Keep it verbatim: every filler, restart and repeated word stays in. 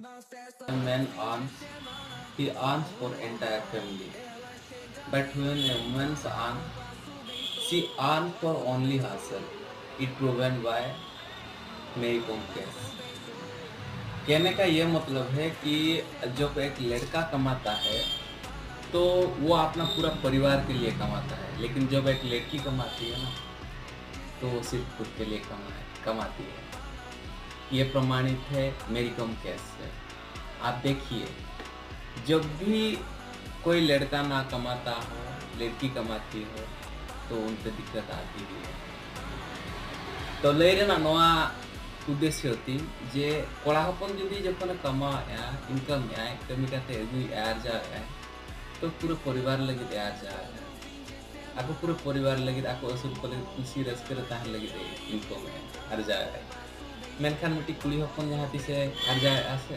A man earns, he earns for entire family. But when a woman earns, she earns for only herself. It proven by Mary Kom case. कहने का ये मतलब है कि जब एक लड़का कमाता है तो वो अपना पूरा परिवार के लिए कमाता है, लेकिन जब एक लड़की कमाती है ना, तो वो सिर्फ खुद के लिए कमाए कमाती है। ये प्रमाणित है मेरी कॉम केस से। आप देखिए, जब भी कोई लड़का ना कमाता हो, लड़की कमाती हो, तो उन पे दिक्कत आती ही है। ᱛᱚ ᱞᱟᱹᱭ ᱨᱮᱱᱟᱜ ᱱᱚᱣᱟ ᱩᱫᱽᱫᱮᱥᱭᱚ ᱛᱤᱧ ᱡᱮ ᱠᱚᱲᱟ ᱦᱚᱯᱚᱱ ᱡᱩᱫᱤ ᱡᱚᱠᱷᱚᱱᱮ ᱠᱟᱢᱟᱣᱮᱫᱼᱟ, ᱤᱱᱠᱟᱢᱮᱫᱼᱟᱭ, ᱠᱟᱹᱢᱤ ᱠᱟᱛᱮ ᱟᱹᱜᱩᱭᱮᱫᱼᱟᱭ, ᱟᱨᱡᱟᱣᱮᱫᱼᱟᱭ, ᱛᱚ ᱯᱩᱨᱟᱹ ᱯᱚᱨᱤᱵᱟᱨ ᱞᱟᱹᱜᱤᱫ ᱮ ᱟᱨᱡᱟᱣᱮᱫᱼᱟ᱾ ᱟᱠᱚ ᱯᱩᱨᱟᱹ ᱯᱚᱨᱤᱵᱟᱨ ᱞᱟᱹᱜᱤᱫ, ᱟᱠᱚ ᱟᱹᱥᱩᱞ ᱠᱚ ᱞᱟᱹᱜᱤᱫ, ᱠᱩᱥᱤ ᱨᱟᱹᱥᱠᱟᱹ ᱨᱮ ᱛᱟᱦᱮᱱ ᱞᱟᱹᱜᱤᱫ ᱮ ᱤᱱᱠᱟᱢᱮᱫᱼᱟ, ᱟᱨᱡᱟᱣᱮᱫᱼᱟᱭ᱾ ᱢᱮᱱᱠᱷᱟᱱ ᱢᱤᱫᱴᱤᱡ ᱠᱩᱲᱤ ᱦᱚᱯᱚᱱ ᱡᱟᱦᱟᱸ ᱛᱤᱥᱮ ᱟᱨᱡᱟᱣᱮᱫᱼᱟ ᱥᱮ